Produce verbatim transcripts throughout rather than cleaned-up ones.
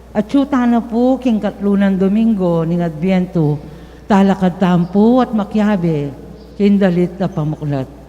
Atyu tana pu king katlu nang Domingo ning Adviento, talakad tamu pu at makiabe king dalit a pamuklat.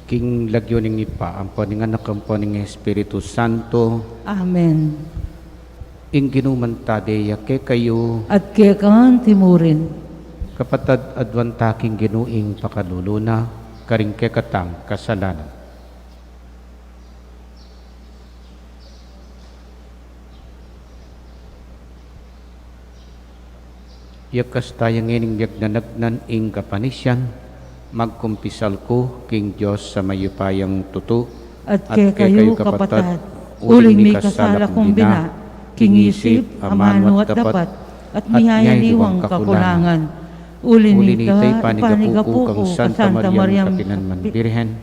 King lagyu ning Ibpa, ampo ning Anak, ampo ning Espiritu Santo. Amen. Ing Ginu mantad ya kekayu. At keka anti murin. Kapatad, aduan ta king Ginu ing pakalulu na, karing kekatang kasalanan. Iyakas taya ngening miyagnanagnan ing kapanisian, magkumpisal ku king Dios a mayupayang tutu. At kekayu, kapatad, uling mikasala kung bina, king isip, amanu at dapat, at mihayaniwang kakulangan. Uli na nita, ipanigapu ku kang Santa Mariang kapinan man Birhen,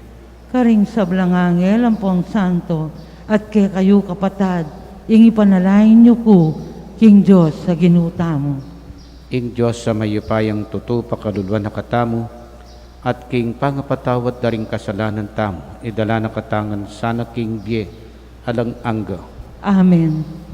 Karing sablang angel ampong santo, at kekayu kapatad, ing ipanalangin yu ku king Dios a Ginu tamu. Ing Dios a mayupayang tutu pakaluluan na katamu, at king pangapatawad da ring kasalanan tamu, idala na katamu ngan sana king bie alang angga. Amen.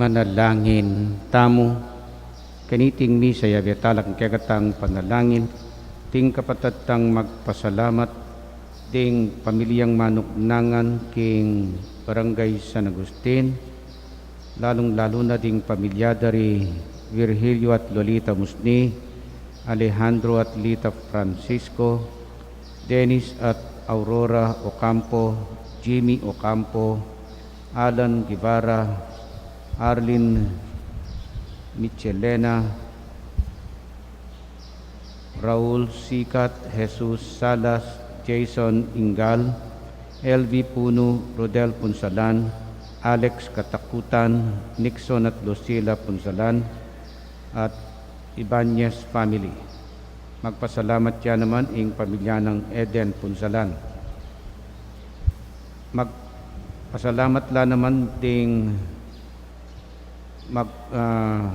Manalangin tamu. Kaniting misa, yabe tala king kekatang panalangin, ding kapatad tang magpasalamat, ding pamilyang manuknangan king Barangay San Agustin, lalung-lalu na ding pamilya da ri Virgilio at Lolita Musni, Alejandro at Lita Francisco, Dennis at Aurora Ocampo, Jimmy Ocampo, Alan Guevara, Arlene Michelena, Raul Sikat, Jesus Salas, Jason Ingal, L V Puno, Rodel Punsalan, Alex Katakutan, Nixon at Lucila Punsalan, at Ibanez family. Magpasalamat ya naman ing pamilya nang Eden Punsalan. Magpasalamat la naman ding mag-, ah,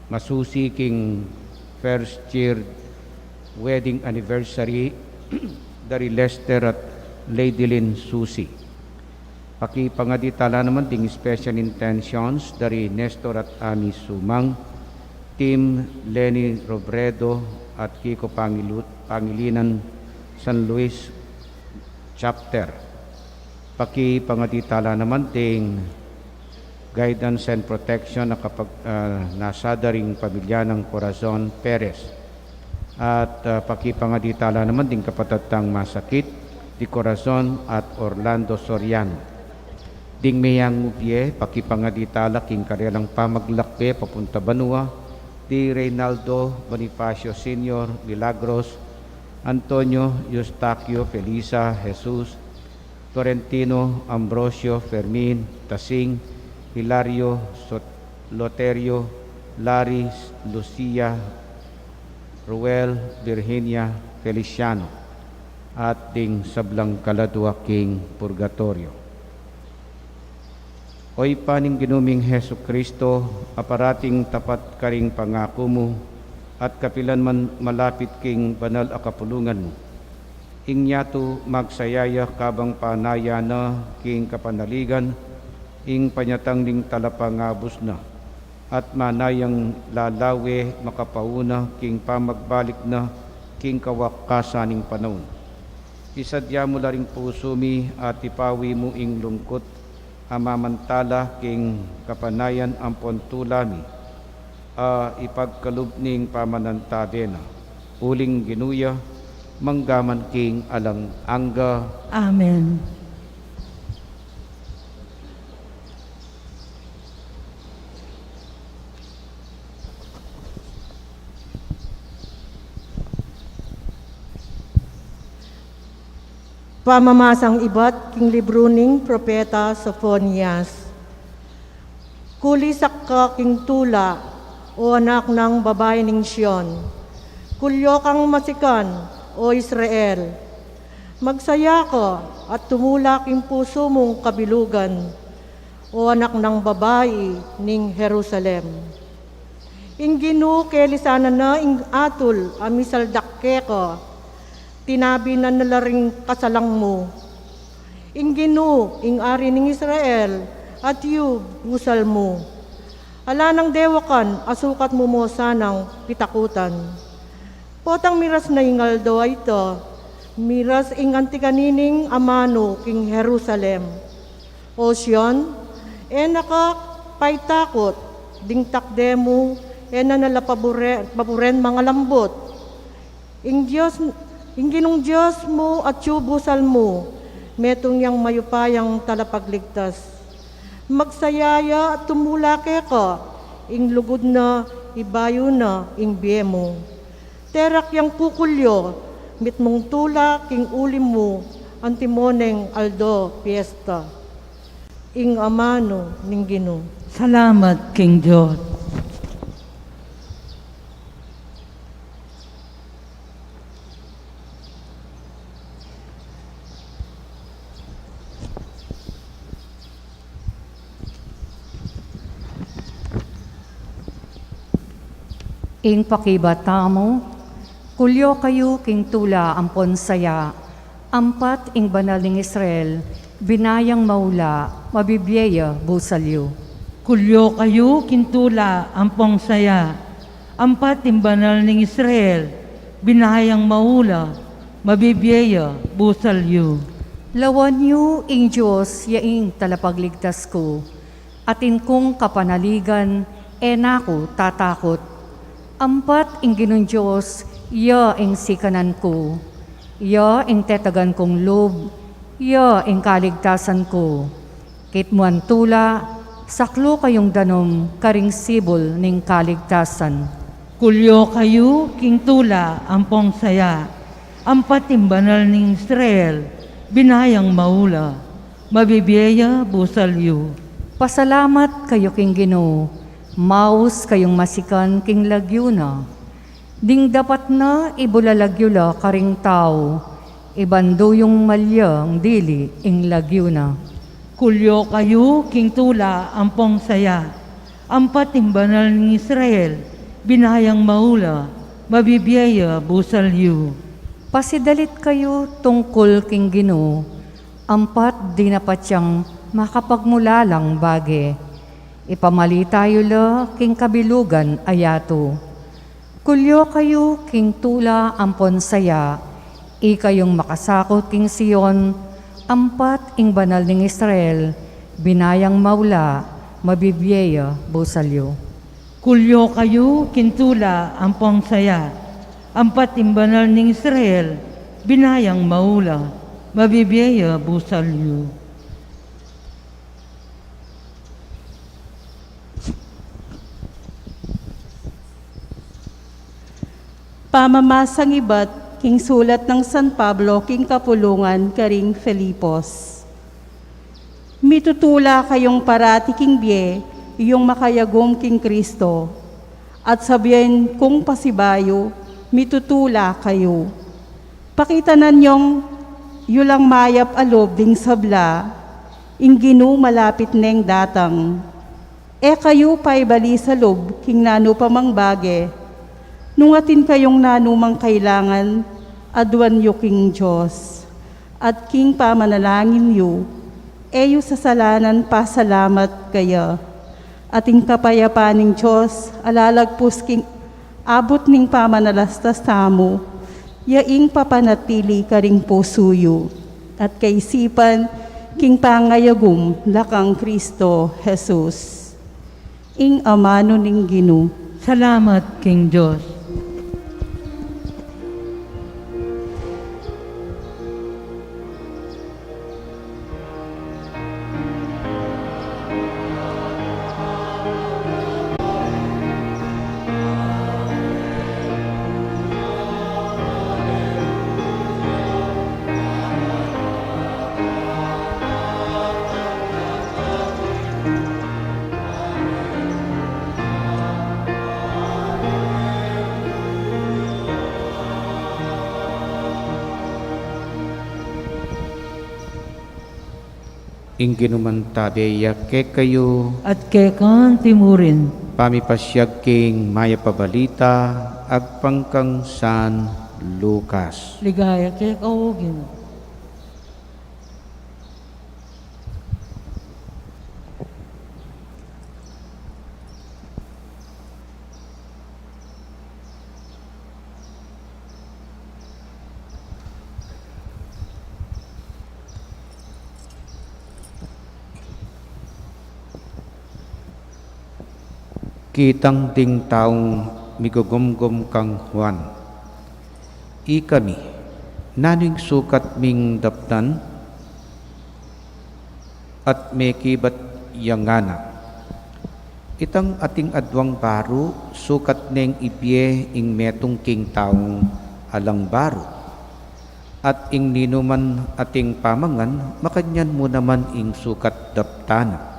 masusi king first year wedding anniversary da ri Lester at Lady Lynn Susi. Pakipangadi tala naman ding special intentions da ri Nestor at Ami Sumang, Tim Lenny Robredo at Kiko Pangilu-, Pangilinan, San Luis Chapter. Pakipangadi tala naman ding guidance and protection a kapag-, ah, nasa da ring pamilya nang Corazon Perez. At, ah, pakipangadi tala naman ding kapatad tang masakit, di Corazon at Orlando Soriano. Ding meyang mubie, pakipangadi tala king karelang pamaglakbe papunta banua, di Reynaldo Bonifacio Senior Milagros, Antonio Eustaquio Felisa Jesus, Florentino Ambrosio Fermin Tasing, Hilario Sot-, Loterio, Laris, Lucia, Ruel, Virginia, Feliciano, at ding sablang kaladua king purgatorio. O Ibpa ning Ginu ming Jesucristo, a parating tapat karing pangaku mu, at kapilan man malapit king banal a kapulungan mu. Ing yatu magsaya ya kabang panaya na king kapanaligan, ing panyatang ning talapangabus na, at manayang lalawe makapauna king pamagbalik na king kawakasan ning panaun. Isadya mu la ring pusu mi, at ipawi mu ing lungkut a mamantala king kapanayan ampon tula mi, a ipagkalub ning pamanantabe na. Uling Ginu ya, mangga man king alang angga. Amen. Pamamasang ibat king libru ning propeta Sofonias. Kulisak ka king tula, o anak nang babai ning Sion. Kulyo kang masikan, o Israel. Magsaya ka at tumula king pusu mung kabilugan, o anak nang babai ning Jerusalem. Ing Ginu kelisanan na ing atul a misaldak keka, tinabi na na la ring kasalang mu. Ing Ginu, ing Ari ning Israel, atyu busal mu. Ala nang dewakan a sukat mu mo sanang pitakutan. Potang miras na ing aldo a ita, miras ing anti kanining amanu king Jerusalem. O Sion, e na ka paitakut, ding takde mu e na na la pabure-, paburen mangalambut. Ing Dios, ing Ginung Dios mu atyu busal mu, metung yang mayupayang talapagligtas. Magsaya ya at tumula keka, ing lugud na ibayu na ing bie mu. Terak yang kukulyo, mitmung tula king ulim mu, antimo neng aldo piesta. Ing amanu ning Ginu. Salamat king Dios. Ing pakibat tamu, kulyo kayu king tula ampon saya, ampat ing banal ning Israel, binayang maula, mabibie ya busal yu. Kulyo kayu king tula ampon saya, ampat ing banal ning Israel, binayang maula, mabibie ya busal yu. Lawan yu ing Dios, ya ing talapagligtas ku. Atin kung kapanaligan, e na ku tatakut. Ampat ing Ginung Dios, ya ing sikanan ku. Ya ing tetagan kung lub, ya ing kaligtasan ku. Kitmuan tula, saklu kayung danum karing sibul ning kaligtasan. Kulyo kayu king tula ampong saya, ampat ing banal ning Israel, binayang maula, mabibie ya busal yu. Pasalamat kayu king Ginu, maus kayung masikan king lagyu na. Ding dapat na ibulalag yu la karing tau, iban duyung malyang dili ing lagyu na. Kulyo kayu king tula ampong saya, ampat ing banal ning Israel, binayang maula, mabibie ya busal yu. Pasidalit kayu tungkul king Ginu, ampat dinapat yang makapagmulalang bage. Ipamalita yu la king kabilugan a yatu. Kulyo kayu king tula ampon saya, ikayung makasakut king Sion, ampat ing banal ning Israel, binayang maula, mabibie ya busal yu. Kulyo kayu king tula ampong saya, ampat ing banal ning Israel, binayang maula, mabibie ya busal yu. Pamamasang ibat king sulat nang San Pablo king kapulungan karing Filipos. Mitutula kayung parati king bie yung makayagum king Kristo, at sabyan kung pasibayu, mitutula kayu. Pakitanan yung yu lang mayap a lub ding sabla, ing Ginu malapit neng datang. E kayu paibali sa lub king nanu pa mang bage. Nung atin kayung nanu mang kailangan, aduan yu king Dios, at king pamanalangin yu, e yu sasalanan pasalamat kaya. At ing kapayapan ning Dios a lalagpus king abut ning pamanalastas tamu, ya ing papanatili karing pusu yu, at kaisipan king pangayagum na kang Kristo Jesus. Ing amanu ning Ginu. Salamat king Dios. Ing Ginu mantabe ya kekayu. At keka naman murin. Pamipasiag king mayap a balita agpang kang San Lucas. Ligaya keka, O Ginu. Kitang ding taung migugumgum kang Juan, "Ikami, nanu ing sukat ming daptan?" At mekibat ya ngana, "Itang ating adwang baru, sukat neng ibie ing metung king taung alang baru. At ing ninuman ating pamangan, makanyan mu naman ing sukat daptan na."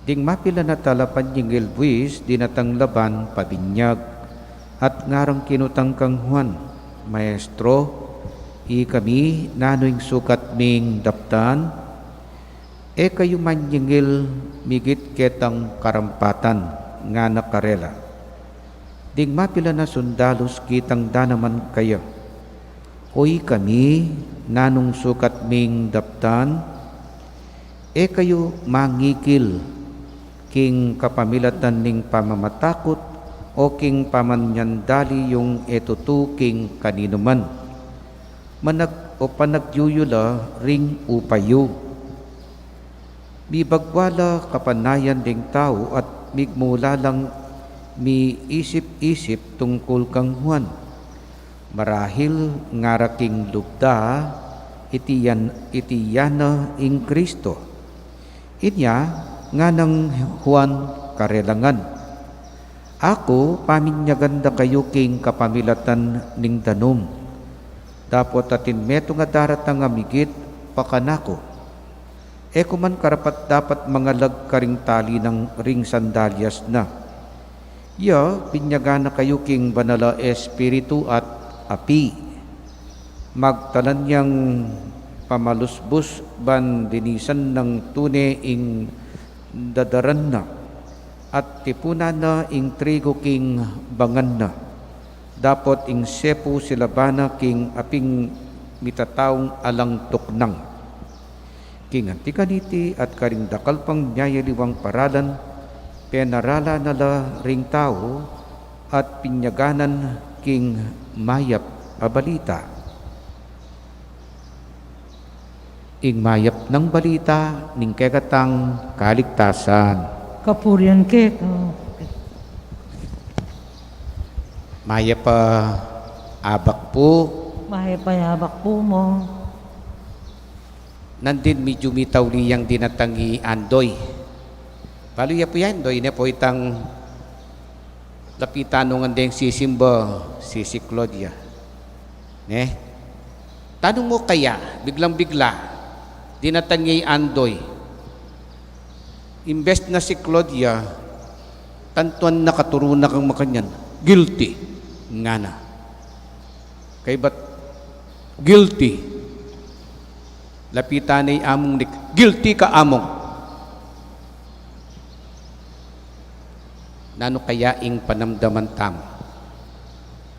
Ding mapilan a talapanyingil buis dinatang la ban pabinyag, at ngarang kinutang kang Juan, "Maestro, ikami, nanu ing sukat ming daptan?" "E kayu manyingil migit ketang karampatan," ngana karela. Ding mapilan a sundalus kitang danaman kaya, "O ikami, nanung sukat ming daptan?" "E kayu mangikil king kapamilatan ning pamamatakut o king pamanyandali yung e tutu king kaninuman, manag-, o panagyuyula ring upa yu. Mibagwa la kapanayan ding tau at migmula lang miisip-isip tungkul kang Juan. Marahil ngara king lub da, iti ya, iti ya na ing Kristo." Inya nganang Juan karela ngan, "Aku, paminyagan da kayu king kapamilatan ning danum. Dapot atin metung a daratang a migit pa kanaku. E ku man karapat-dapat mangalag karing tali nang ring sandalyas na." Ya binyagan na kayu king Banal a Espiritu at api. Magtalan yang pamalusbus ban linisan nang tune ing dadaran na, at tipunan na ing trigu king bangan na. Dapot ing sepu silaban na king aping mitataung alang tuknang. King anti kaniti at karing dakal pang miyayaliwang paralan, penaralan na la ring tau at pinyaganan king mayap a balita. Ing mayap nang balita ning kekatang kaligtasan. Kapurian keka. Mayap a abak pu. Mayap a abak pu mu. Nandin medyu mitauli yang dinatang i Andoy. Balu ya pu i Andoy, ne pu itang lapitan nung andeng sisimba, sisi Claudia. Ne? Tanung mu kaya, biglang-bigla, dinatang ya i Andoy. Imbes na si Claudia, tantuan na katuru na kang makanyan, "Guilty," ngana. Kaybat, "Guilty." Lapitan ne i Among Nick, "Guilty ka, Among." Nanu kaya ing panamdaman tamu?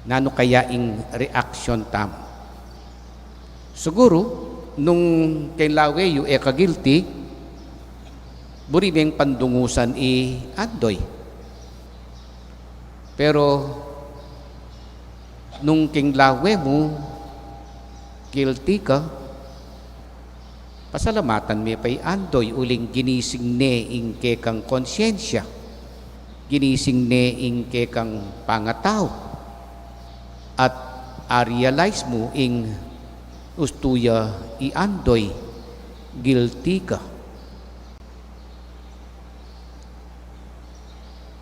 Nanu kaya ing reaksyon tamu? Siguru, nung keng lawe yu e ka guilty, buri meng pandungusan i Andoy. Pero, nung keng lawe mu, guilty ka, pasalamatan me pa i Andoy uling ginising ne ing kekang konsyensya, ginising ne ing kekang pangatau, at a-realize mu ing ustu ya i Andoy, guilty ka.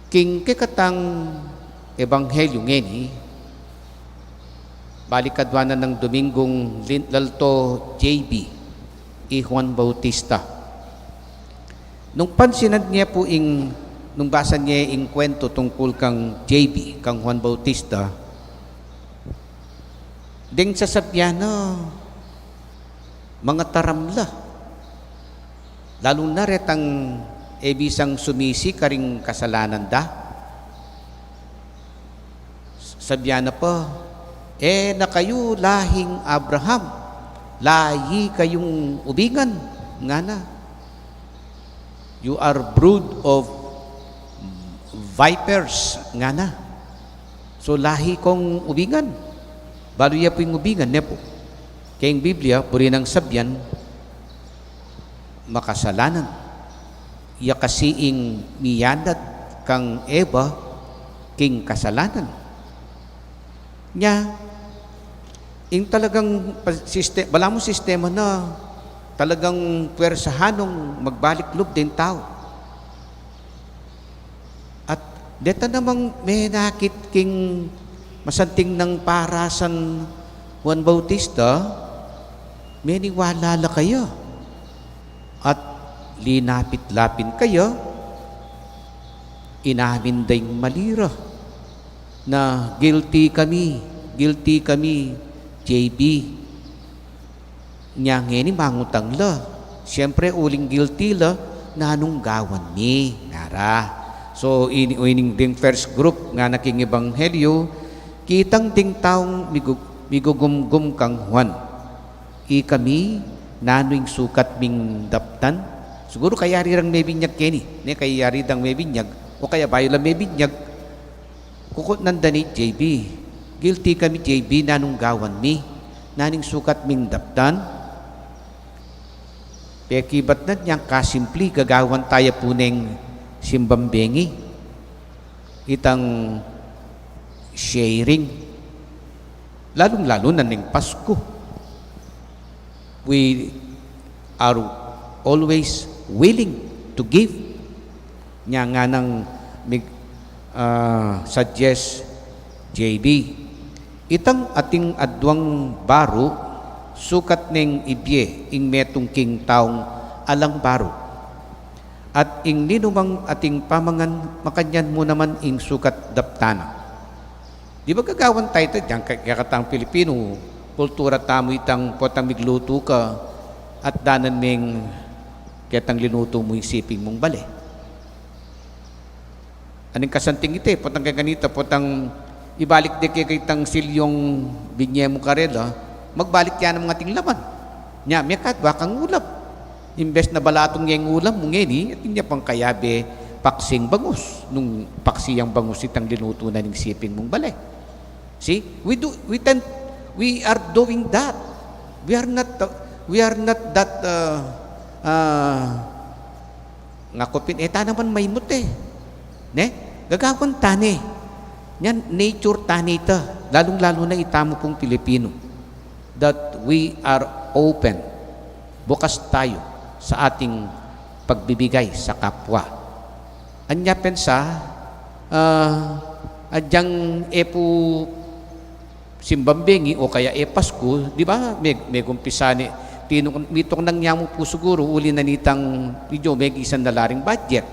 King kekatang ebanghelyu ngeni, balik aduanan nang Dominggung lin-, lalto J B, i Juan Bautista. Nung pansinan ne pu ing, nung basan ne ing kwento tungkul kang J B, kang Juan Bautista, deng sasabyan na, mangataram la. Lalu na retang e bisang sumisi karing kasalanan da. Sabian na pa, "E na kayu lahing Abraham, lahi kayung ubingan," ngana. "You are brood of vipers," ngana. So, lahi kong ubingan. Balu ya pu ing ubingan, ne pu? Keng Biblia, buri nang sabian, makasalanan. Ya kasi ing miyanad kang Eva king kasalanan. Nya, ing talagang pa-, siste-, balamu sistema na talagang puwersahan nung magbalik lub deng tau. At deta namang menakit king masanting nang parasan Juan Bautista, meniwala la kaya. At linapit la pin kaya, inamin da ing mali ra na, "Guilty kami, guilty kami, J B." Nya ngeni mangutang la. Siyempre, uling guilty la, "Nanung gawan mi?" nara. So, ini, ining ding first group ngana king ebanghelyo, kitang ding taung migu-, migugumgum kang Juan. Ikami, nanu ing sukat ming daptan? Siguru kayari rang mebinyag keni, ne, kayari dang mebinyag, o kaya bayu la mebinyag, kukutnan da ni, "J B, guilty kami, J B, nanung gawan mi? Nanu ing sukat ming daptan?" Pekibat na nyang kasimpli, gagawan taya pu neng simbang bengi. Itang sharing, lalung-lalu na neng Pasku. We are always willing to give. Nya nganang mig-, ah, suggest J B, itang ating aduang baru, sukat neng ibie ing metung king taung alang baru. At ing ninumang ating pamangan, makanyan mu naman ing sukat daptan na. Di ba gagawan taya ita, dinan kekatang Pilipinu, kultura tamu itang potang miglutu ka at danan meng ketang linutu mu ing siping mung bale. Aning kasanting ita, potang kekang kanita, potang ibalik de keka itang silyung binye mu karela, magbalik ya namang ating laman. Nya, mekadwa kang ulam. Imbes na balatung ya ing ulam mu ngeni, atin ya pang kayabe paksing bangus. Nung paksi yang bangus itang linutu na ning siping mung bale. See, we do, we tend, we are doing that. We are not, we are not that, uh, uh, nga kopin, e ta naman maimut e. Ne? Gagawan ta ne. Yan, nature ta ne ita. Lalung-lalu na itamu pung Pilipinu, that we are open. Bukas tayo sa ating pagbibigay sa kapwa. Anya pensa, ah, adyang e pu simbang bengi o kaya e Pasku, di ba? Meg-, megumpisa ne, tinung-, mituknang ya mu pu siguru, uli na nitang medyo megisan na la ring budget.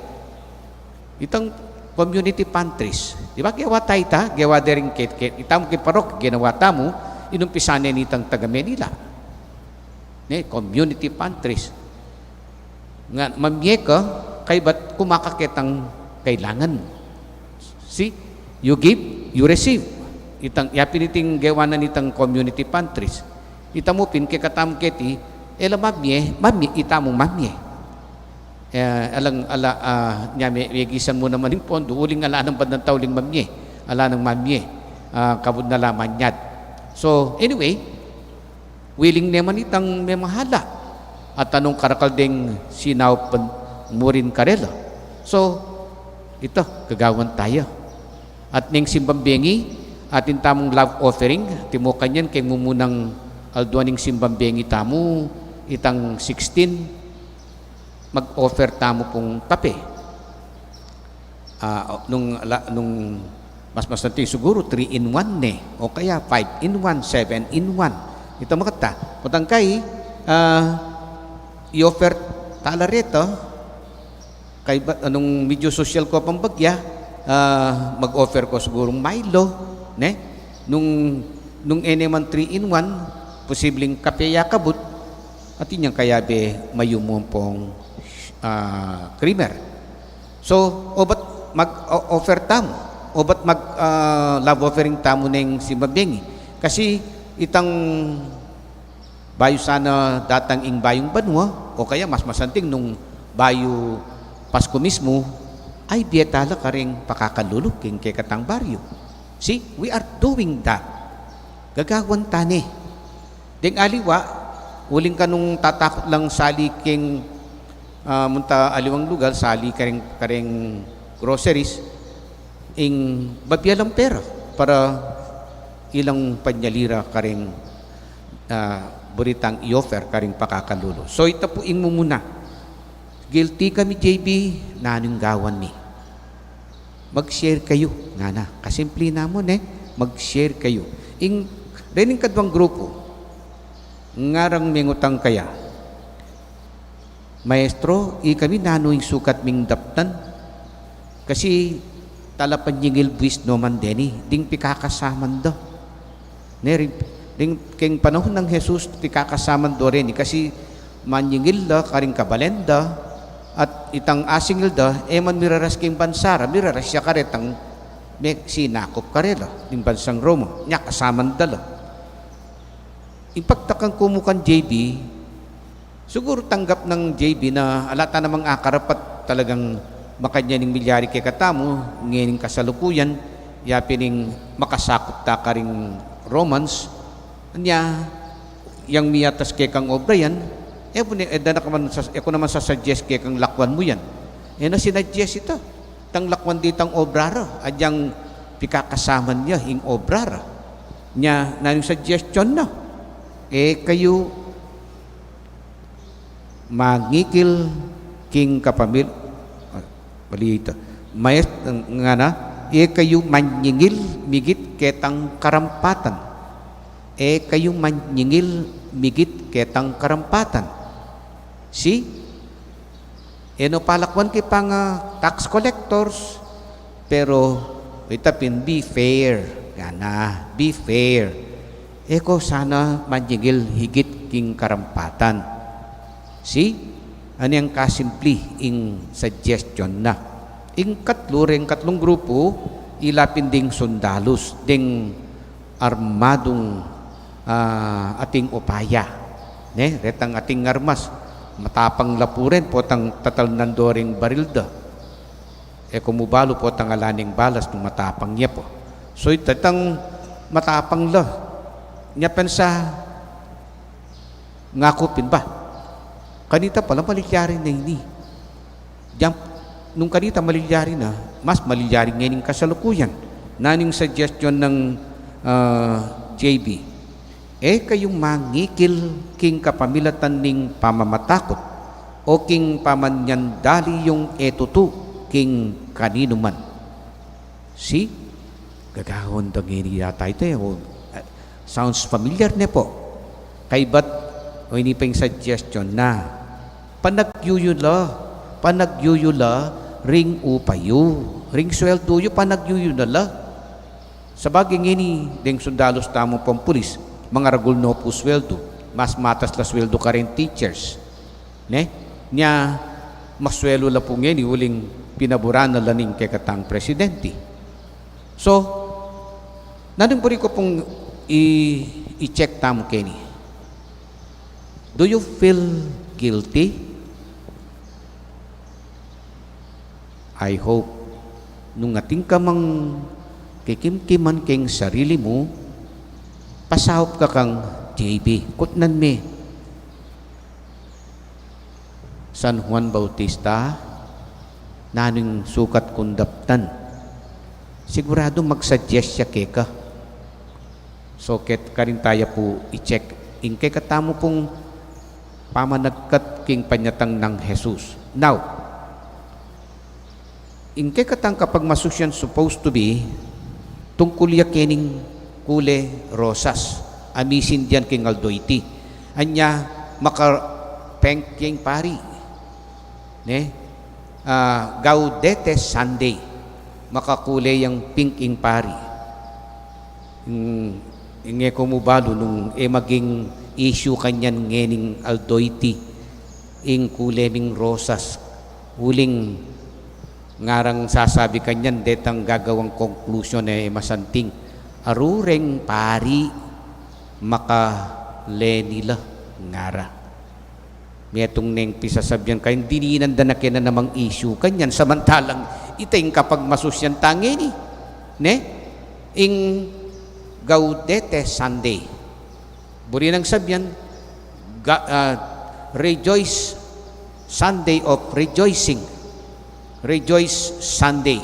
Itang community pantries. Di ba? Gewa taya ita, gewa de ring ke-, ke-, itamu king parok, genawa tamu, inumpisa ne nitang taga Manila. Ne, community pantries. Nga, mamie ka, kaybat kumakaketang kailangan mu. See? You give, you receive. Itang, ya pin iting gewa na nitang community pantries. Itamu pin, kekatamu keti, e la mamie, mamie, itamu mamie. E, alang, ala, ah, nya me-, megisan mu naman ing pondo, uling ala nang bandang tau ling mamie. Ala nang mamie. Ah, kabud na la manyad. So, anyway, willing ne man itang memahala. At atin karakal deng sinaup murin karela. So, ita, gagawan taya. At neng simbang bengi, atin tamung love offering, timukan yan keng mumunang aldo ning simbang bengi tamu, itang sixteen, mag-offer tamu pung kape. Ah, nung, ala, nung mas masanting siguru, three in one ne, o kaya five in one, seven in one. Ita makata, potang kai, ah, i-offer tala reta, kaybat, nung medyo sosyal ku pang bagya, ah, mag-offer ku sigurung Milo, ne? Nung, nung e ne man three in one, posibleng kape ya kabud, atin yang kayabe mayumu pung ah, creamer. So, obat mag-offer tamu, obat mag, ah, love offering tamu neng simbang bengi. Kasi itang bayu sana datang ing bayung banua, o kaya mas masanting nung bayu Pasku mismu, ay bie tala karing pakakalulu king kekatang baryu. See, we are doing that. Gagawan ta ne. Deng aliwa, uling kanung tatakut lang sali king, ah, munta aliwang lugar, sali karing, karing groceries, ing babie lang pera para ilang panyali ra karing, ah, buri tang i-offer karing pakakalulu. So, ita pu ing mumuna. Guilty kami, J B, nanung gawan mi? Mag-share kayu, ngana. Kasimple na mu, ne? Mag-share kayu. Ing, rening kaduang grupu, ngarang mengutang kaya, "Maestro, ikami nanu ing sukat ming daptan? Kasi talapan yingil buis no man deni, ding pikakasaman da." Ne, ring, ring, keng panahun nang Jesus, pikakasaman do reni, kasi manyingil da karing kabalen da, at itang asingil da, e man miraras king bansa ra, miraras ya karetang me-, sinakup karela, ning bansang Roma, nya kasaman da la. Ing pagtakang ku mu kang J B, siguru tanggap nang J B na ala ta namang akarapat talagang makanyan ing milyari kekatamu, ngening kasalukuyan, ya pin ing makasakup ta karing Romans, nya, yang miyatas kekang obra yan, e ku ne, e da na ka man sa-, e ku naman sasuggest kekang lakwan mu yan. E na sinuggest ita, tang lakwan da itang obra ra, agyang pikakasaman ya ing obra ra. Nya, nanung suggestion na? E kayu mangikil king kapamil-, ah, mali ita. Maes-, ngana, e kayu manyingil migit ketang karampatan. E kayu manyingil migit ketang karampatan. See? E no palakwan ke pang, ah, tax collectors, pero ita pin, be fair. Ngana, be fair. E ko sana manyingil higit king karampatan. See? Anyang kasimpli ing suggestion na. Ing katlu, reng katlung grupu, ila pin ding sundalus, ding armadung, ah, ating upaya. Ne, retang ating armas, matapang la pu ren, potang tatalnan do ring baril da. E ku mu balu potang ala neng balas nung matapang ya pu. So, itang matapang la. Nya pensa, ngaku pin ba, kanita pala malilyari na ini. Diyan, nung kanita malilyari na, mas malilyari ngening kasalukuyan. Nanung suggestion nang, ah, J B? E kayu mangikil king kapamilatan ning pamamatakut o king pamanyandali yung e tutu king kaninuman. See? Gagawan da ngeni yata ita, e. O, ah, sounds familiar, ne pu? Kaybat, o ini pa ing suggestion na. Panagyu yu la, panagyu yu la ring upa yu, ring sweldu yu, panagyu yu na la. Sabagay ngeni, deng sundalus tamu pang pulis, mangaragul no pu sweldu, mas matas la sweldu kareng teachers. Ne? Nya, maswelu la pu ngeni uling pinaburan na la ning kekatang presidente. So, nanung buri ku pung i-, i-check tamu keni. Do you feel guilty? I hope, nung atin ka mang kikimkiman keng sarili mu, pasaup ka kang J B. Kutnan me, San Juan Bautista, nanung sukat kung daptan? Siguradu mag-suggest ya keka. So, ket-, karin taya pu i-check ing kekatamu pung pamanagkat king panyatang nang Jesus. Now, ing kekatang kapagmasusyan supposed to be tungkul ya kening kule rosas a misindian king aldo iti. Anya maka-pink ya ing pari, ne? Ah, Gaudete Sunday, makakule yang pink ing pari. Ing, ing e ku mu balu nung e maging issue kanyan ngening aldo iti ing kule ming rosas Uling ngarang sasabi kanyan, detang gagawang conclusion e masanting. Aru reng pari makaleni la ngara. Metung neng pisasabian kayang dininan da na kena namang issue kanyan, samantalang ita ing kapagmasusyan ta ngeni, ne? Ing Gaudete Sunday. Buri nang sabian, ga-, ah, Rejoice, Sunday of rejoicing. Rejoice Sunday.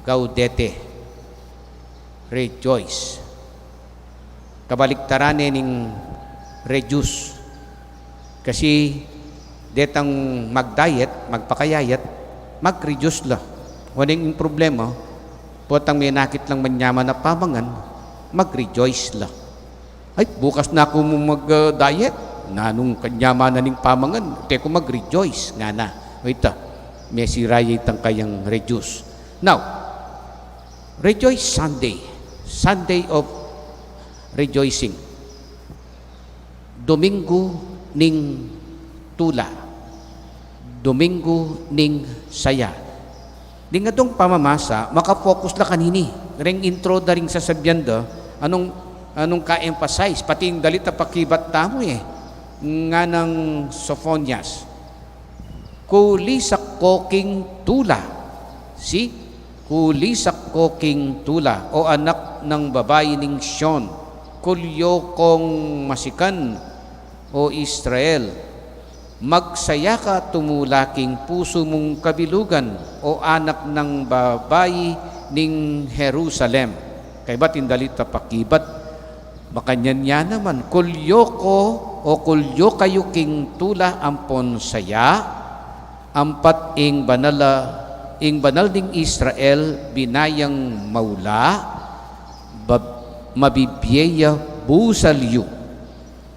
Gaudete. Rejoice. Kabaliktaran ne ning reduce. Kasi detang mag-diet, magpakayayat, mag-reduce la. Oneng ing problema, potang menakit lang manyaman a pamangan, mag-rejoice la. Ay, bukas na ku mu mag-diet. Nanung kanyamanan ning pamangan, te ku mag-rejoice, ngana. O ita, mesira ya itang kayang reduce. Now, Rejoice Sunday, Sunday of rejoicing. Domingo ning tula, Domingo ning saya. Ding adong pamamasa, maka-focus la kanini. Reng intro da ring sasabian da, anung, anung ka-emphasize, pati ing dalit a pakibat tamu e, nganang Sophonias. Kulisak ko king tula. Si, kulisak ko king tula, o anak ng babayi ning Siyon, kulyo kong masikan, o Israel. Magsaya ka, tumula king pusu mung kabilugan, o anak ng babayi ning Jerusalem. Kaybat ing dalit a pakibat, makanyan ya naman, kulyo ko, o kulyo kayu king tula ampon saya, ampat ing banal a, ing banal ning Israel binayang maula, bab-, mabibie ya busal yu.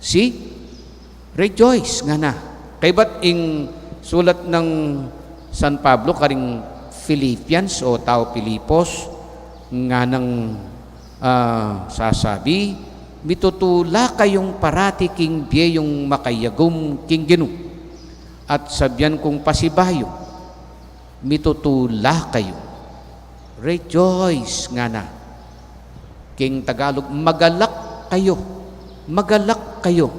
Si, rejoice, ngana. Kaybat ing sulat nang San Pablo karing Philippians o tau Filipos, nganang, ah, sasabi, mitutula kayung parati king bie yung makayagum king Ginu. At sabian kung pasibayu, mitutula kayu. Rejoice, ngana. King Tagalog, magalak kayu. Magalak kayu.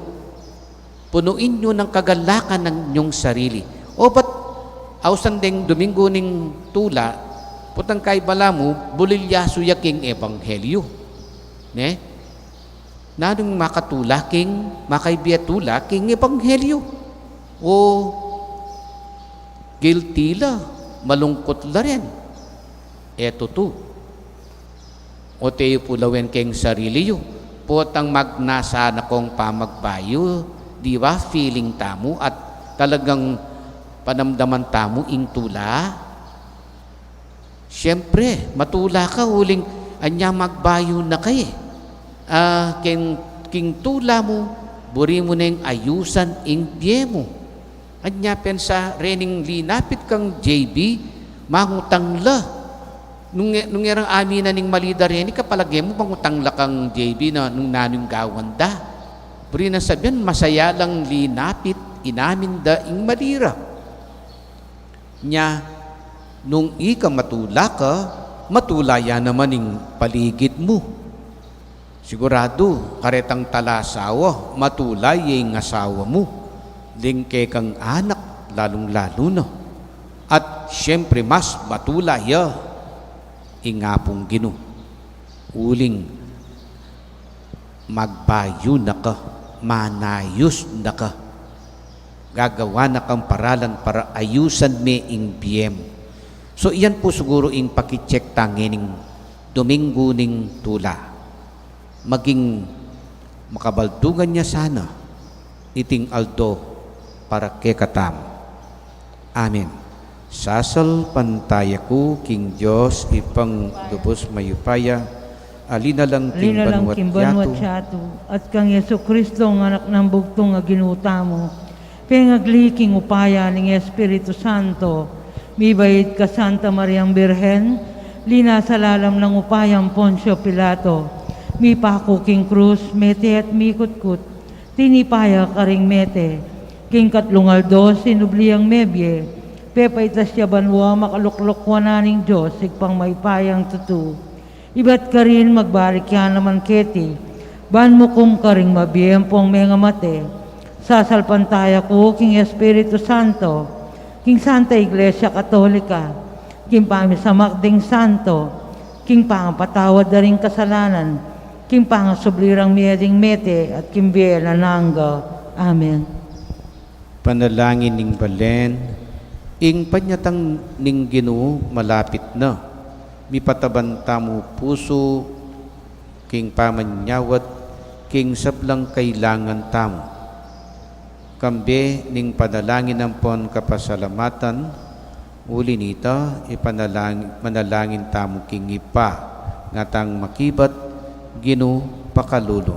Punuin yu ng kagalakan ang inyong sarili. O, ba't ausan deng Domingo ning tula, potang kaybat la mu, bulilyasu ya king ebanghelyo. Ne? Nanung makatula king, makaibie tula king ebanghelyo? O, guilty la, malungkut la rin. E tutu. O, te yu pu lawen king sarili yu, potang magnasa na kong pamagbayu, di ba, feeling tamu at talagang panamdaman tamu ing tula? Siyempre, matula ka uling anya magbayu na ka e. Ah, king, king tula mu, buri mu neng ayusan ing bie mu. Anya pensa rening linapit kang J B, mangutang la. Nung, nung erang aminan ing mali da reni, kapalage mu mangutang la kang J B na nung nanung gawan da. Buri nang sabian, masaya lang linapit, inamin da ing mali ra. Nya, nung ika matula ka, matula ya naman ing paligid mu. Siguradu, karetang talasawa, matula ya ing asawa mu, ding kekang anak, lalung-lalu na. At siyempre, mas matula ya ing Apung Ginu. Uling magbayu na ka, manayus na ka. Gagawa na kang paralan para ayusan me ing bie mu. So, iyan pu siguru ing paki-check ta ngening Domingo ning tula. Maging makabaldugan ya sana iting aldo para kekatamu. Amen. Sasalpantaya ku king Dios, Ibpang lubus mayupaya, alinalang king banua at yatu, at kang Jesucristo, ing Anak nang bugtung a Ginu tamu, pengagli king upaya ning Espiritu Santo, mibait kang Santa Mariang Birhen, linasa lalam nang upayang Poncio Pilato, mipaku king krus, mete at mikutkut, tinipa ya karing mete, king katlung aldo sinubli yang mebie, Pepaitas ya banua, makalukluk wanan ning Dios, Ibpang mayupayang tutu. Ibat karin magbalik ya naman keti, ban mukum karing mabie ampong mengamate. Sasalpantaya ku king Espiritu Santo, king Santa Iglesia Katolika, king pamisamak ding santo, king pangapatawad da ring kasalanan, king pangasubli rang mie ding mete, at king bie alang angga. Amen. Panalangin ning balen. Ing panyatang ning Ginu malapit na. Mipataban tamu pusu king pamanyawad king sablang kailangan tamu. Kambe ning panalangin ampon kapasalamatan, uli nita, ipanalangin, manalangin tamu king Ibpa, ngatang makibat, Ginu pakalulu.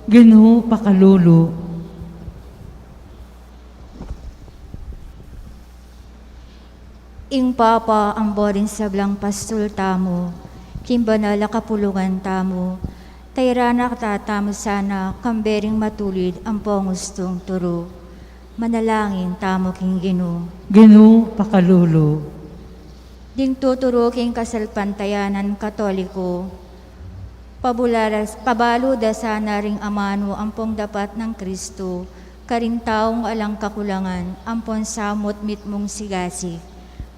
Ginu pakalulu. Ing Papa ampo ring sablang pastul tamu, king banal a kapulungan tamu, tairan na katamu sana kambe ring matulid ampong ustung turu. Manalangin tamu king Ginu. Ginu pakalulu. Ding tuturu king kasalpantayanan Katoliko, pabularas, pabalu da sana ring amanu ampong dapat nang Kristu, karing taung alang kakulangan, ampon samut mitmung sigasig.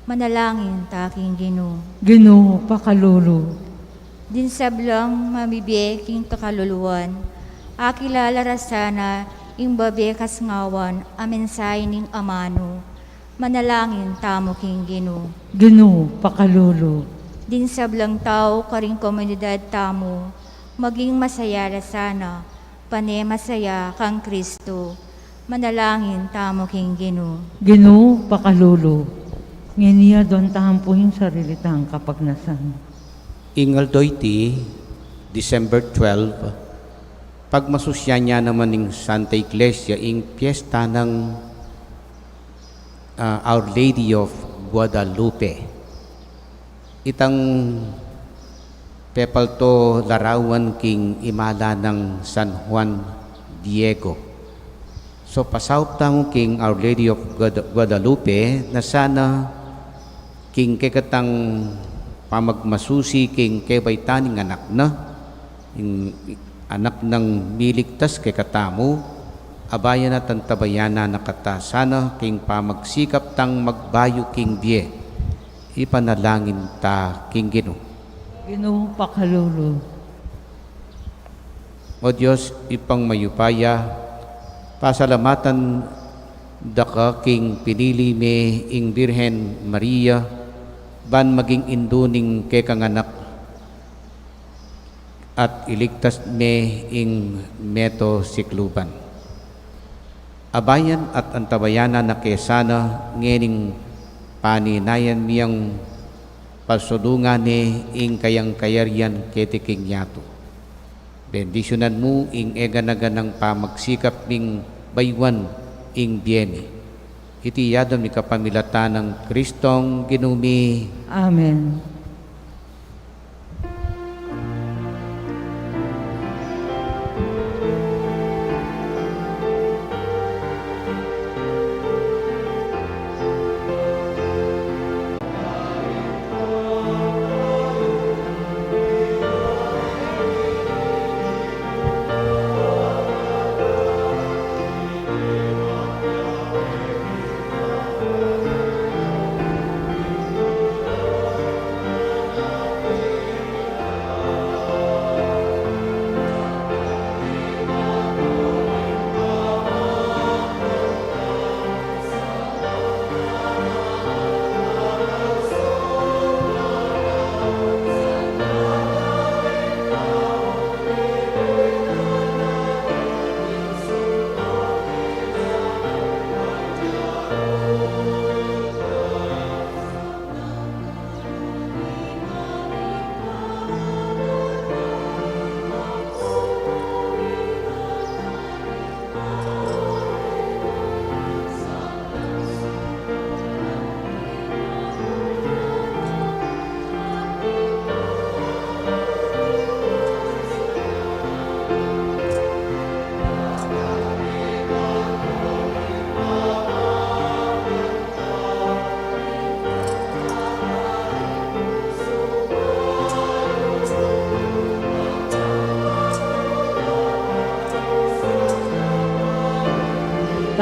Manalangin ta king Ginu. Ginu pakalulu. Ding sablang mamibie king kakaluluan, akilala ra sana ing babie kasngawan a mensahe ning amanu. Manalangin tamu king Ginu. Ginu pakalulu. Ding sablang tau karing komunidad tamu, maging masaya ra sana, pane masaya kang Kristu. Manalangin tamu king Ginu. Ginu pakalulu. Ngeni aduan tamu pu ing sarili tang kapagnasan. Ing aldo iti, December twelve, pagmasusyan ya naman ning Santa Iglesia ing piesta nang, ah, Our Lady of Guadalupe. Itang pepalto larawan king imala nang San Juan Diego. So, pasaup tamu king Our Lady of Guada-, Guadalupe, na sana king kekatang pamagmasusi king kebaitan ning anak na, ing anak nang miligtas kekatamu, abayan at antabayanan na kata sana king pamagsikap tang magbayu king bie. Ipanalangin ta king Ginu. Ginu pakalulu. O Dios, Ibpang mayupaya, pasalamatan da ka king pinili me ing Birhen Maria ban maging indu ning kekang anak at iligtas me ing meto sikluban. Abayan at antabayanan na ke sana ngening paninayan miyang pasulungan ne ing kayang kayarian keti king yatu. Bendisyunan mu ing eganaganang pamagsikap ming bayuan ing bie mi. Iti yatu mi kapamilatan nang Kristong Ginu mi. Amen.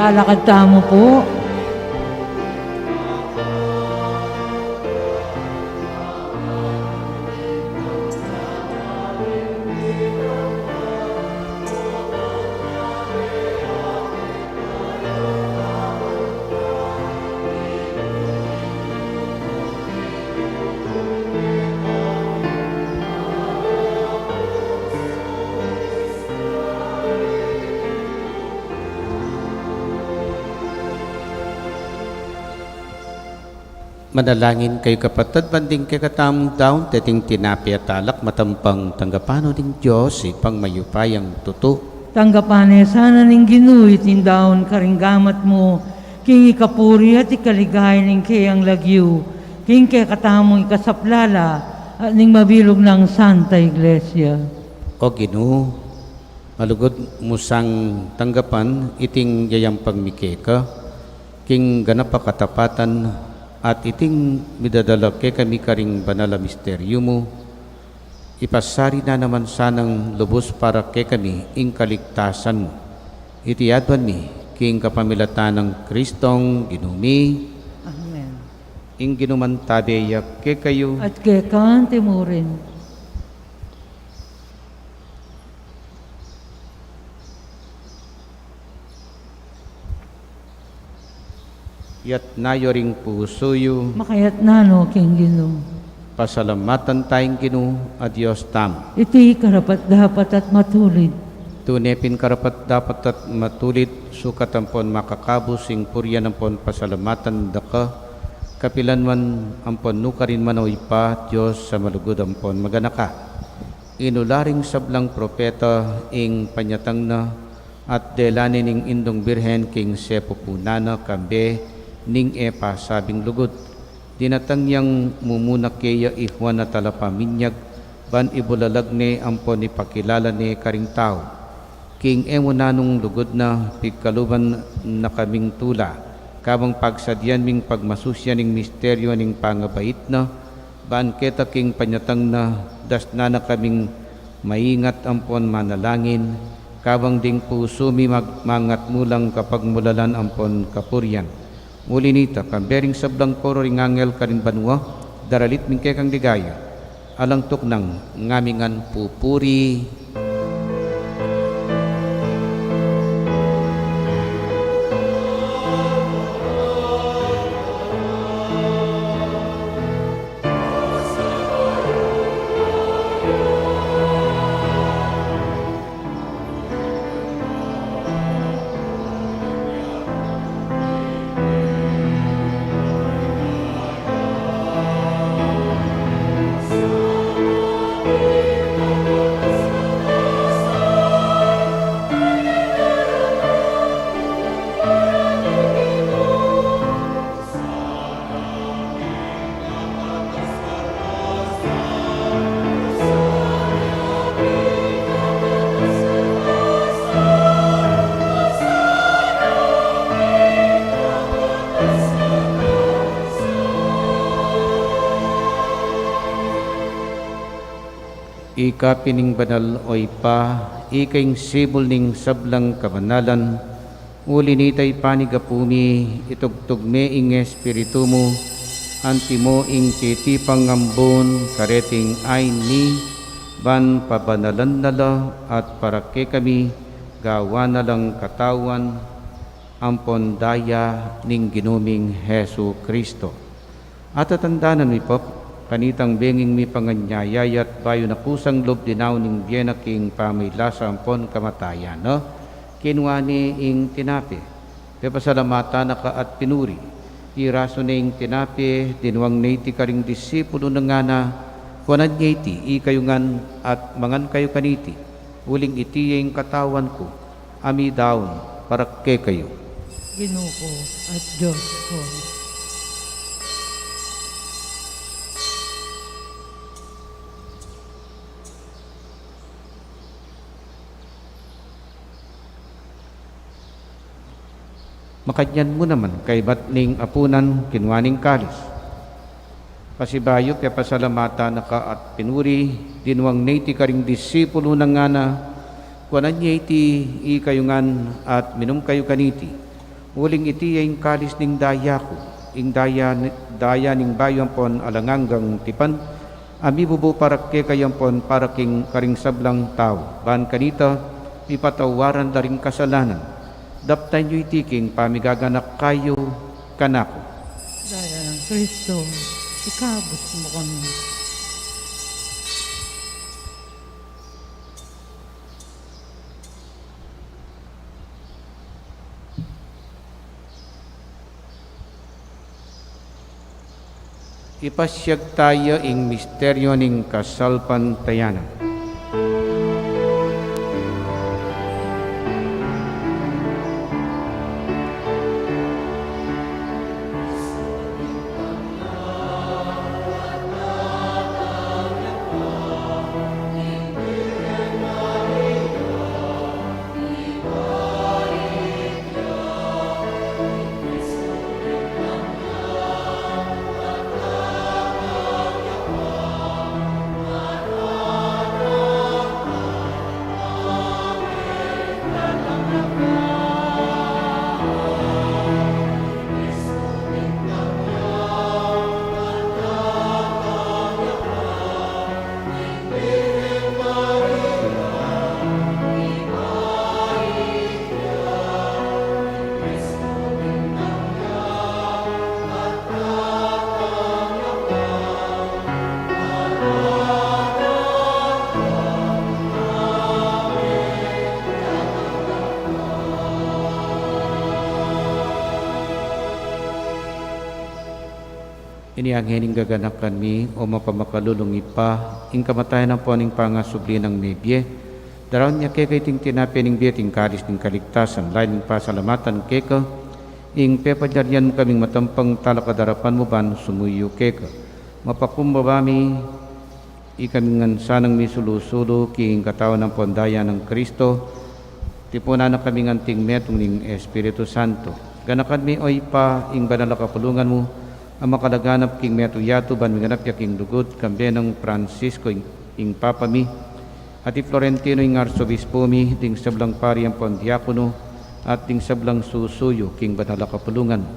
Lalakad tamu po. Manalangin kayu, kapatad, ban ding kekatamung daun, deting tinape at alak, matampang tanggapan no ning Dios, Ibpang mayupayang tutu. Tanggapan ne sana ning Ginu iting daun karing gamat mu, king ikapuri at ikaligaya ning keyang lagyu, king kekatamung ikasaplala at ning mabilug nang Santa Iglesia. O Ginu, malugud mu sang tanggapan iting yayampang mi keka, king ganap a katapatan, at iting midadala kekami karing banal a misteryu mu, ipasari na naman sanang lubus para kekami ing kaligtasan mu. Iti aduan mi king kapamilatan nang Kristong Ginu mi. Amen. Ing Ginu mantabe ya kekayu. At keka anti mu rin. Yatna yu ring pusu yu. Makayatna no king Ginu. Pasalamatan taya ing Ginu a Dios tamu. Iti karapat-dapat at matulid. Tune pin karapat-dapat at matulid, sukat ampon makakabus ing purian ampon pasalamatan daka, kapilan man ampon nukarin man, o Ibpa, Dios a malugud ampon maganaka. Inula ring sablang propeta ing panyatang na, at dela ne ning Indung Birhen king sepupunan na kambe ning e pasabing lugud. Dinatang yang mumuna keya i Juan a Talapaminyag, ban ibulalag ne ampon ipakilala ne karing tau. King e mu nanung lugud na, pigkaluban na kaming tula, kabang pagsadyan ming pagmasusian ing misteryu ning pangabait na, ban keta king panyatang na, dasnan na kaming maingat ampon manalangin, kabang ding pusu mi mag-, mangatmu lang kapagmulalan ampon kapurian. Uli nita, kambe ring sablang koro ring anghel karin banua, daralit ming kekang ligaya. Alang tuknang, ngami ngan pupuri. Ika pin ing banal, o Ibpa, ika ing sibul ning sablang kabanalan, uli nita ipanigapu mi, itugtug me ing Espiritu mu, antimo ing titipang ambun kareting ain mi, ban pabanalan na la at para kekami, gawan na lang katawan ampon daya ning Ginu ming Jesu Kristo. At tatandanan mi pa, kanitang benging mipanganyaya ya at bayu na kusang lub dinaun ing bie na king pamailasa ampon kamatayan na, kinua ne ing tinape, pepasalamatan na ka at pinuri, pirasu ne ing tinape, dinuang ne iti karing disipulu na ngana, kuanan ye iti ikayu ngan at mangan kayu kaniti, uling iti ya ing katawan ku, a midaun para kekayu. Ginu ku at Dios ku. Makanyan mu naman, kaybat ning apunan, kinua ne ing kalis. Pasibayu, pepasalamatan na ka at pinuri, dinuang ne iti karing disipulu na ngana, kuanan ye iti ikayu ngan at minum kayu kaniti, Uling iti ya ing kalis ning daya ku, ing daya, daya ning bayu ampon alang anggang tipan, a mibubu para kekayu ampon para king karing sablang tau, ban kanita mipatawaran da ring kasalanan. Daptan yu iti king pamigaganaka kayu kanaku. Daya nang Kristo, ikabus mu kami. Ipasiag taya ing misteryo ning kasalpantayanan. Ini ngeni ing gaganakan mi, o mapamakalulung Ibpa, ing kamatayan ampon ing pangasubli nang mebie, daraun ya keka iting tinape ning bie at ing kalis ning kaligtasan, lalu ming pasalamatan keka, ing pepalyarian mu kaming matampang talakad king arapan mu ban sumuyu keka. Mapakumbaba mi, ikami ngan sanang misulu-sulu king katawan ampon daya nang Kristo, tipunan na kami ngan anting metung ning Espiritu Santo. Ganakan mi, o Ibpa, ing banal a kapulungan mu, a makalaganap king metung yatu ban miganap ya king lugud, kambe nang Francisco ing, ing Papa mi, at i Florentino ing Arsobispo mi, ding sablang pari ampon diakono, at ding sablang susuyu king banal a kapulungan mu.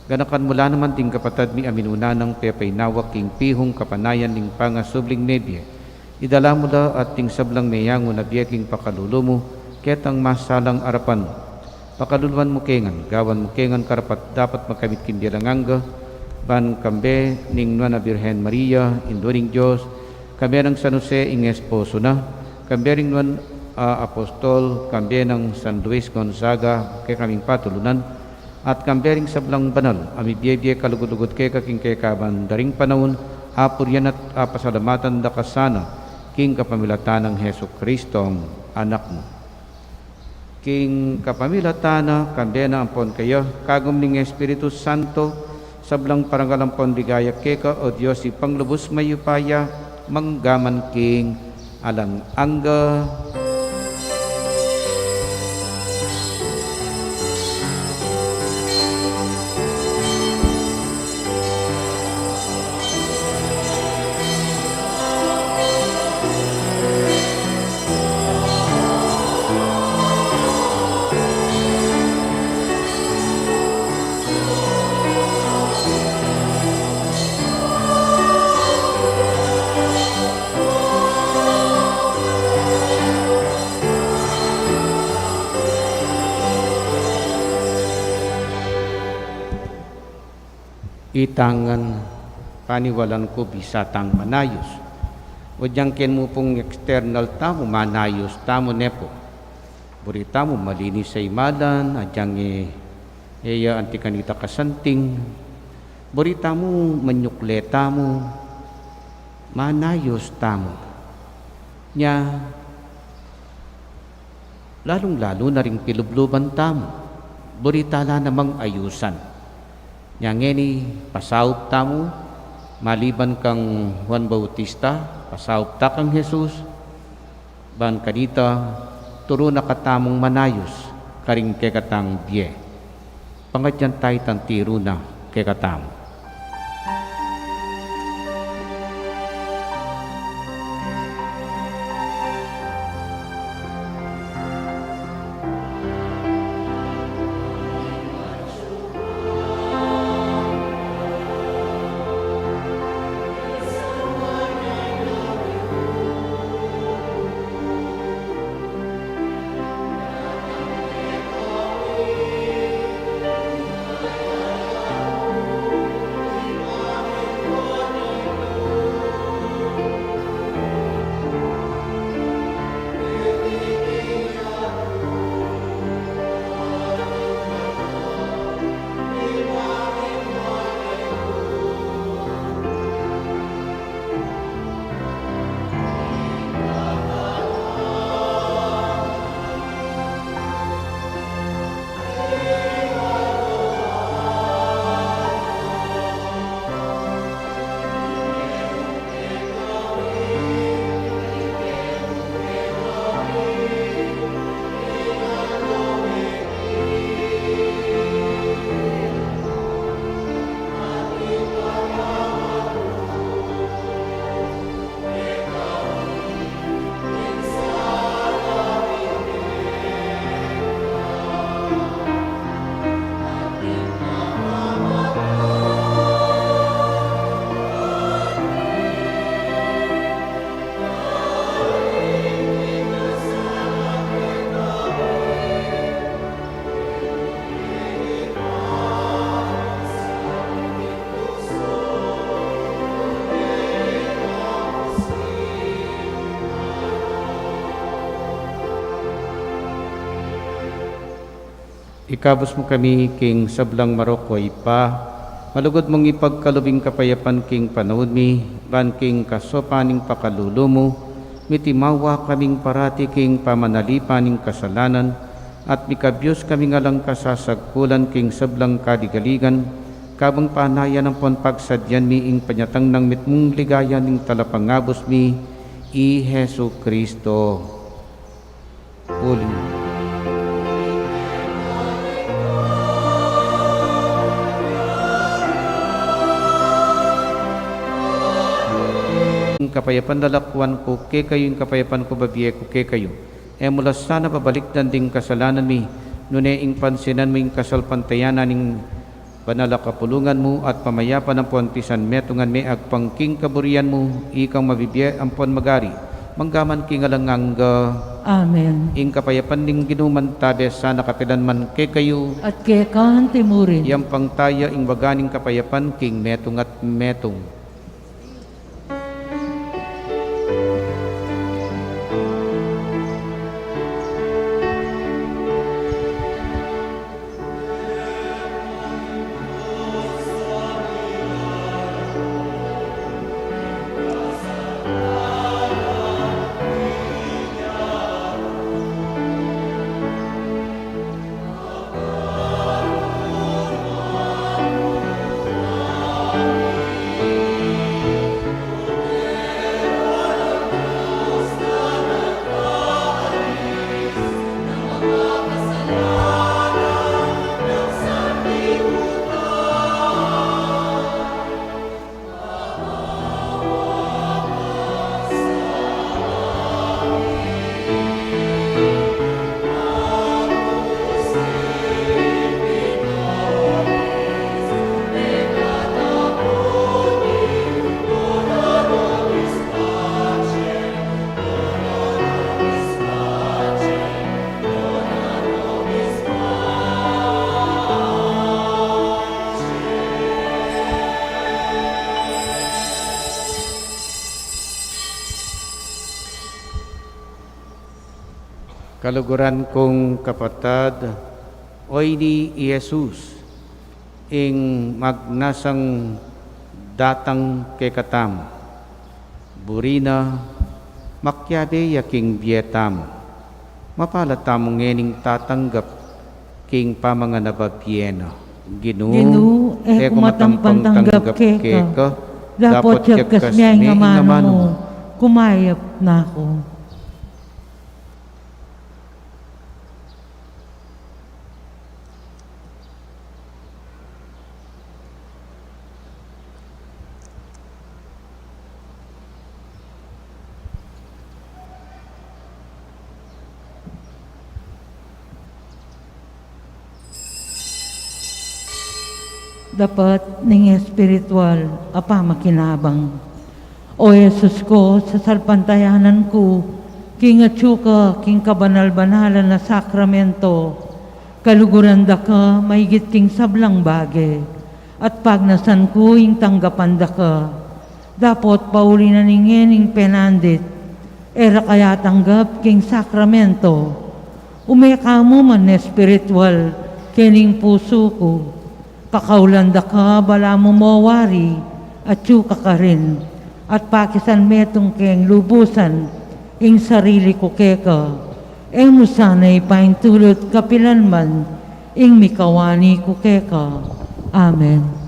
Ganakan mu la naman ding kapatad mi a minuna nang pepainawa king pihung kapanayan ning pangasubling mebie. Idala mu la at ding sablang meyangu na bie king pakalulu mu, ketang masalang arapan mu. Pakaluluan mu ke ngan, gawan mu ke ngan karapat-dapat makamit king bie alang angga, ban kambe ning Nuan a Birhen Maria, Indu ning Dios, kambe nang San Jose ing esposo na, kambe ring nuan a apostol, kambe nang San Luis Gonzaga, kekaming patulunan, at kambe ring sablang banal a mibie-bie kalugud-lugud keka king kekaban da ring panaun, apurian at apasalamatan da ka sana king kapamilatan nang Jesucristong Anak mu. King kapamilatan na, kambe na ampon keya, kagum ning Espiritu Santo, sablang parangal ampon ligaya keka, o Dios Ibpang lubus mayupaya, mangga man king alang angga. Itang ngan paniwalan ku bisa tang manayus. O dyang ken mu pung external tamu, manayus tamu ne pu. Buri tamu malinis a imalan, adyang e, e ya anti kanita kasanting. Buri tamu manyukle tamu, manayus tamu. Nya, lalung-lalu na ring pilubluban tamu. Buri ta la namang ayusan. Nya ngeni, pasaup tamu, maliban kang Juan Bautista, pasaup ta kang Jesus, ban kanita, turu na katamung manayus karing kekatang bie. Pangadyan ta itang tiru na kekatamu. Ikabus mu kami king sablang marok, o Ibpa, malugud mung ipagkalub ing kapayapan king panaun mi, ban king kasopan ning pakalulu mu, mitimawa kaming parati king pamanalipan ning kasalanan, at mikabius kaming alang kasasagkulan king sablang kaligaligan, kabang panayan ampon pagsadyan mi ing panyatang nang mitmung ligaya ning Talapangabus mi, i Jesu Cristo. Uli. Ing kapayapan lalakwan ku kekayu, ing kapayapan ku bibie ku kekayu. E mu la sana babalikdan ding kasalanan mi, nune ing pansinan mu ing kasalpantayanan ning banal a kapulungan mu at pamayapan ampon pisanmetungan me agpang king kaburian mu, ikang mabibie ampon magari mangga man king alang angga. Amen. Ing kapayapan ning Ginu mantabe sana kapilan man kekayu. At keka antimurin. Iyampang taya ing waga ning kapayapan king metung at metung. Kaluguran kung kapatad, o ini i Jesus, ing magnasang datang kekatamu. Buri na, makiabe ya king bie tamu. Mapalad tamu ngening tatanggap king pamanganababie na. Ginu, Ginu, e ku matampang tanggap keka, dapot yagkas me ing amanu mu, kumayap na ku. Dapat ning espiritual a pamakinabang. O Jesus ku, sasalpantayanan ku king atsu ka king kabanal-banalan a sakramento, kaluguran da ka maigit king sablang bage, at pagnasan ku ing tanggapan da ka. Dapot pauli na ning ngening penandit, e ra ka yatanggap king sakramento. Ume ka mu man espiritual kening pusu ku. Kakaulan da ka balamu mo wari, atsu ka karin, at pakisanmetung keng lubusan ing sarili ku keka. E mu sana ipaintulut kapilan man ing mikawani ku keka. Amen.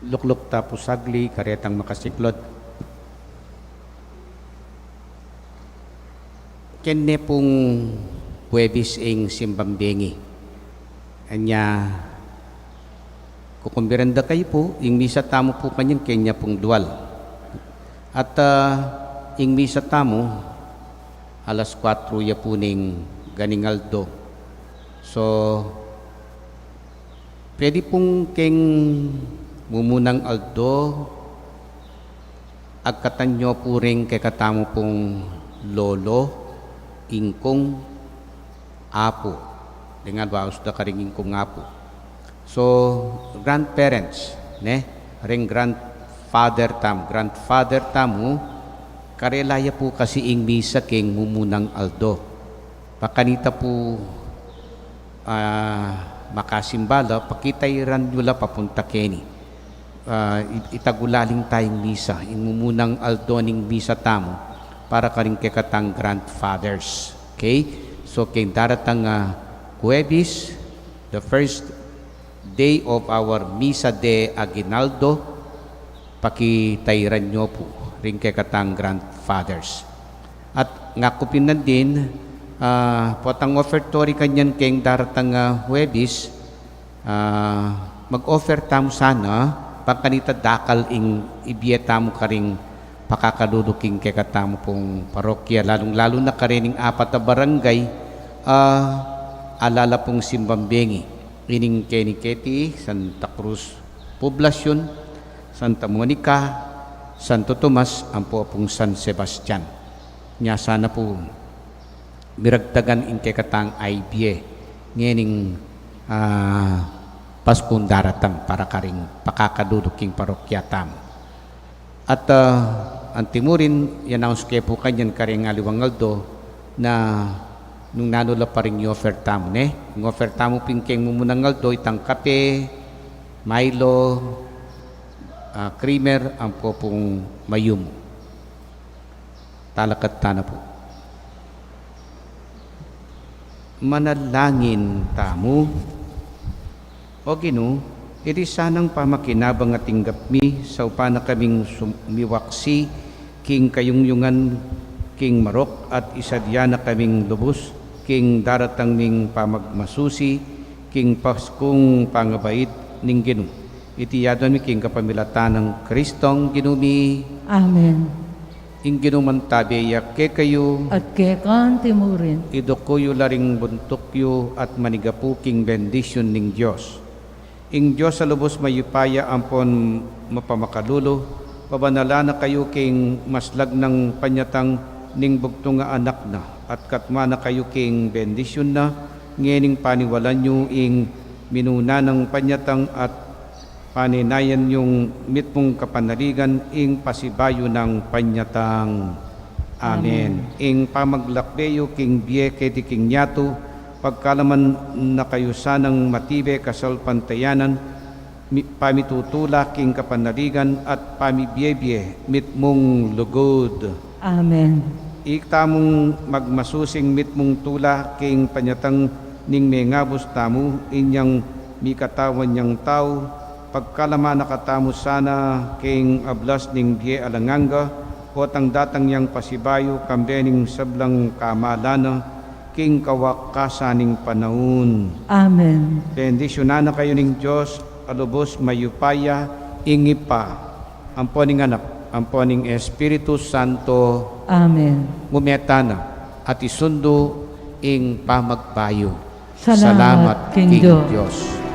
Lukluk ta pu sagli, karetang makasiklod. Kene pung Huwebes ing simbang bengi. Anya, kukumbiran da kayu pu, ing misa tamu pu kanyan kene pung dual. At, ah, ing misa tamu, alas kuatro ya pu ning ganing aldo. So, pwede pung keng mumunang aldo, agkatan yu pu ring kekatamu pung lolo, ingkung, apu. Dengan baus da karing ingkung, apu. So, grandparents, ne? Ring grandfather tamu, grandfather tamu, karela ya pu kasi ing misa keng mumunang aldo. Pakanita pu, ah, makasimba la, pakitairan yu la papunta keni. Ah, i-, itagulaling tayang misa, ing mumunang aldo ning misa tamu, para karing kekatang grandfathers. Okay? So, keng daratang, ah, Huwebes, the first day of our Misa de Aguinaldo, pakitairan yu pu ring kekatang grandfathers. At ngaku pin nandin, ah, potang offertory kanyan keng daratang, ah, Huwebes, ah, mag-offer tamu sana, pakanita dakal ing ibie tamu karing pakakalulu king kekatamu pung parokya, lalung-lalu na karening apat a barangay, ah, alala pung simbang bengi. Ining keni keti, Santa Cruz Poblacion, Santa Monica, Santo Tomas, ampo pung San Sebastian. Nya sana pu, miragtagan ing kekatang ibie ngening, ah, Paskung daratang para karing pakakalulu king parokya tamu. At, ah, antimurin, i-announce ke pu kanyan karing aliwang aldo na nung nanu la pa ring i-offer tamu, ne? Ing offer tamu pin keng mumunang aldo, itang kape, Milo, ah, creamer, ampo pung mayumu. Talakad tana pu. Manalangin tamu. O Ginu, iti sanang pamakinabang a tinggap mi, saupan na kaming sumiwaksi king kayungyungan king marok at isadia na kaming lubus king daratang ming pamagmasusi king Paskung pangabait ning Ginu. Iti aduan mi king kapamilatan nang Kristong Ginu mi. Amen. Ing Ginu mantabe ya kekayu. At keka antimurin. Iduku yu la ring buntuk yu at manigapu king bendisyun ning Dios. Ing Dios a lubus mayupaya ampon mapamakalulu, pabanalan na kayu king maslag nang panyatang ning bugtung a Anak na, at katmuan na kayu king bendisyun na, ngening paniwalan yu ing minuna nang panyatang at panenayan yung mitmung kapanaligan ing pasibayu nang panyatang. Amen. Amen. Ing pamaglakbe yu king bie keti king yatu, pagkalaman na kayu sanang matibe kasalpantayanan, mi-, pamitutula king kapanaligan at pamibie-bie mitmung lugud. Amen. Itamung magmasusing mitmung tula king panyatang ning mengabus tamu, inyang mikatawan yang tau, pagkalaman na katamu sana king ablas ning bie alang angga, potang datang yang pasibayu, kambe ning sablang kamalan na, king kawakasan ning panaun. Amen. Bendisyunan na kayu ning Dios a lubus mayupaya, ing Ibpa, ampo ning Anak, ampo ning Espiritu Santo. Amen. Ngumeta na at isundu ing pamagbayu. Salamat king Dios.